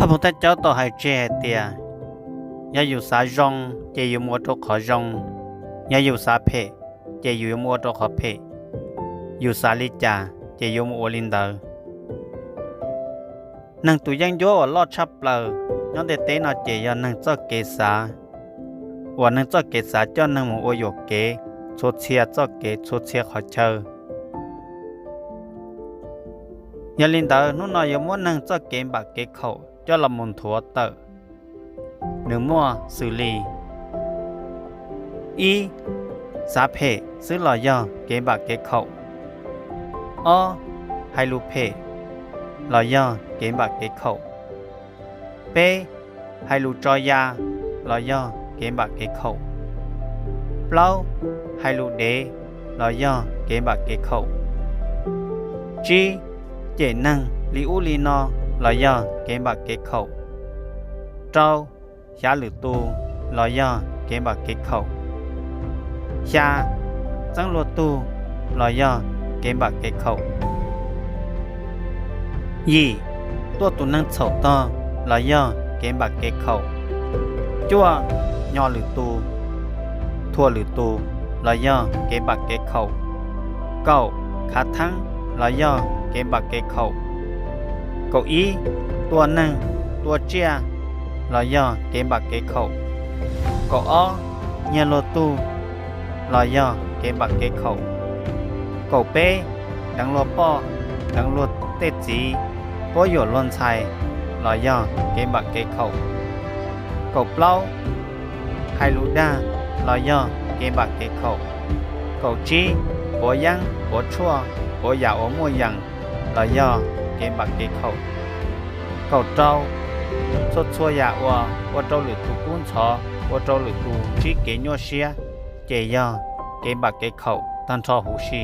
Phoo Thaj Caub tau hais tseg hais tias, yog yus xav zoo ces yus mus ua rau qhov zoo, yog yus xav phem ces yus yuav mus ua rau qhov phem, yus xav li cas ces yuav mus ua li ntawd. Neeg tus yeeb ncuab uas loj tshaj plaws nyob ntiaj teb no ces yog neeg txoj kev xav, uas neeg txoj kev xav coj neeg mus ua yuam kev txhua txhia txoj kev txhua txhia qhov chaw. Yog li ntawd hnub no yuav muab neeg txoj kev npam kev khaum coj los mus nthuav tawm. Nws muaj xws li: ib, xav phem xwb los yog kev npam kev khaum. Ob, hais lus phem los yog kev npam kev khaum. Peb, hais lus tso ya los yog kev npam kev khaum. Plaub, hais lus dev los yog kev npam kev khaum. Tsib, cem neeg li ub li no los yog kev npam kev khaum. Rau, xyav lwm tus los yog kev npam kev khaum. Xya, txeeb luag tug los yog kev npam kev khaum. Yim, tuaj tus neeg txhaum tog los yog kev npam kev khaum. Cuaj, nyo lwm tus, thuam lwm tus los yog kev npam kev khaum. Kaum, khav theeb los yog kev npam kev khaum. Kaum ib, tua neeg, tua tsiaj los yog kev npam kev khaum. Kaum ob, nyiag luag tug los yog kev npam kev khaum. Kaum peb, deev luag poj, deev luag tej txiv, quab yuam luag ntxhais los yog kev npam kev khaum. Kaum plaub, hais lus dag los yog kev npam kev khaum. Kaum tsib, quav yeeb quav tshuaj quav yam uas muaj yees los yog kev npam kev khaum. Kaum rau, txhua txhua yam uas ua rau lwm tus kub ntxhov, ua rau lwm tus ntsib kev nyuaj siab, ces yog kev npam kev khaum tag nrho huv si.